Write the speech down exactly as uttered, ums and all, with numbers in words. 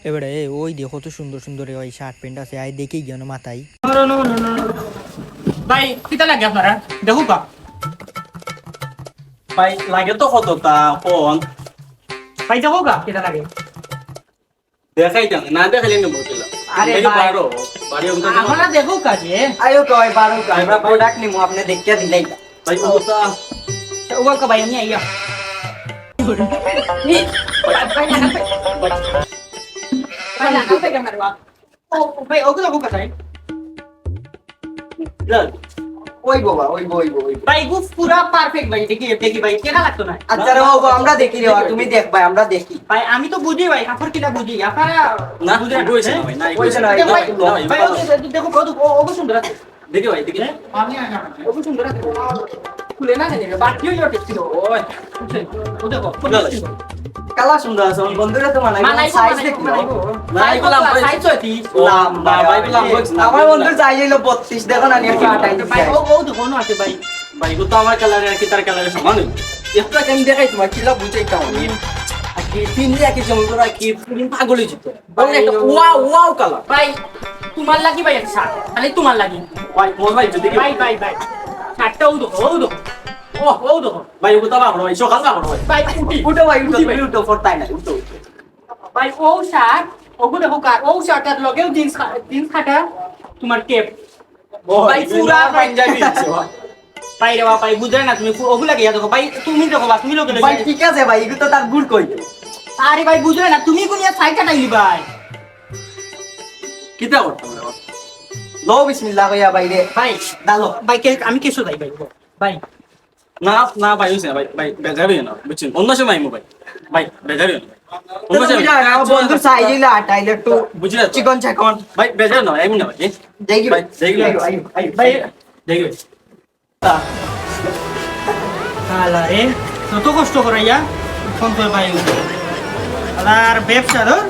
এবারে ওই দেখো, কত সুন্দর সুন্দর রে ভাই শার্ট প্যান্ট আছে, আয় দেখি গিয়া মাথায়। No, no, no, no, no. ভাই, কিতা লাগে আপনারা? দেখো কা। ভাই, লাগে তো কত তা, কোন? ভাই, দেখো কা, কিতা লাগে? দেখাই যান, না দেখাইলে নিব কিলা? আরে এই যে ভাই। বারো, বাড়ি অন্ত দেখো। আমরা দেখো কা যে। আয়ো কা ভাই, বারো কা, আমরা প্রোডাক্ট নিমু, আপনি দেখিয়া দিলাই। ভাই, অবস্থা। ওগো কা ভাই, আমি আইয়া। ভাই, ভাই, না, ভাই। ভাই, না, ভাই, আমার বাবা। ও, ভাই, ওগুলো, ওগুলো কোথায়? ওই বাবা, ওই, ওই, ওই। ভাই, গু পুরা পারফেক্ট ভাই, দেখি, দেখি ভাই, কেনা লাগতো না। আচ্ছা রে বাবা, আমরা দেখি রে বাবা, তুমি দেখ ভাই, আমরা দেখি। ভাই, আমি তো বুঝি ভাই, কাপড় কিনা বুঝি, আপনারা না, বুঝেন না। ওই হইছে না ভাই, না, ওই হইছে না, ভাই, ভাই, ভাই, ভাই, ওই, ওই, দেখো, ওই, ওগু সুন্দর আছে। দেখি ভাই, দেখি। হ্যাঁ? ওগু সুন্দর আছে। খুলে না জানি রে, বাকি হইলো টেস্টি দেবো। ওই। বুঝছেন? ও দেখো, না, না। কালা সুন্দর আছে, আমার বন্ধুরা তো মানাইবো, মানাইবো, সাইজ মানাইবো, দেখি। মানাইবো। না, ভাই, এগুলো কত? আমার সাইজ ছয়ত্রিশ। ও, লাম্বা, না, ভাই, এগুলো আমার আমার বন্ধুর সাইজ হইলো বত্রিশ, দেখো না, আমি একটু আটাই দিচ্ছি। ভাই, ও, ও দেখো, না আছে ভাই। ভাই, এগুলো তো আমার কালারে আর কি, তার কালারে সমান হইবো। একটা আমি দেখাই তোমার, কিলা বুঝাইতাম আমি। আর কি, তিন দিয়ে একই জঙ্গল আর কি, তুমি পাগল হয়ে যেত। ভাই, ওর একটা ও ওয়াও, ওয়াও কালার। ভাই, তোমার লাগি ভাই একটা শার্ট, খালি তোমার লাগি। ভাই, মোর ভাই, যদি ভাই, ভাই, ভাই, শার্টটা ও দেখো, ও দেখো। ও, ও দেখো। ভাই, ওটা বাবা, ভাই, সকাল বাবা, ভাই। ভাই, উঠি। উঠো ভাই, উঠো, উঠি ভাই। তুমি উঠো, ফোর তাই না, উঠো, উঠো। ভাই, ও শার্ট, ওগু দেখো কার, ও শার্ট আর লগেও জিন্স খা-, জিন্স কাটা, তোমার ক্যাপ। ও, ভাই, এই পুরা পুরা পাঞ্জাবি দিছে, ভাই। ভাই রে বাবা, ভাই, বুঝলে না তুমি, পু-, ওগু লাগিয়া দেখো, ভাই, তুমি দেখো, বা, তুমি লোকে ভাই, দেখো। ঠিক আছে ভাই, এগুলো তো তার ভুল কই। আরে ভাই, বুঝলে না, তুমি কোন ইয়া সাইড কাটাইলি ভাই? কিতা করতাম রে বাবা? লো বিসমিল্লাহ কইয়া ভাই রে। ভাই, ডালো। ভাই, কে-, আমি কেসো যাই ভাই, ভাই। না, না, ভাই, হইছে না, ভাই, ভাই, বেজার হইও না, বুঝছেন? অন্য সময় আইমু, ভাই। ভাই, বেজার হইও না। অন্য তুমি সময়। বুঝা না, আমার বন্ধু চাইলে আটাইলে একটু বুঝি না। চিকন চাকন। ভাই, বেজার না, আইমু না, ভাই। দেখি ভাই, ভাই। দেখি ভাই। আইও, আইও, আইও। ভাই, দেখি ভাই। হালা রে, কত কষ্ট করাইয়া ফোন করে ভাই। আর ব্যবসা ধর।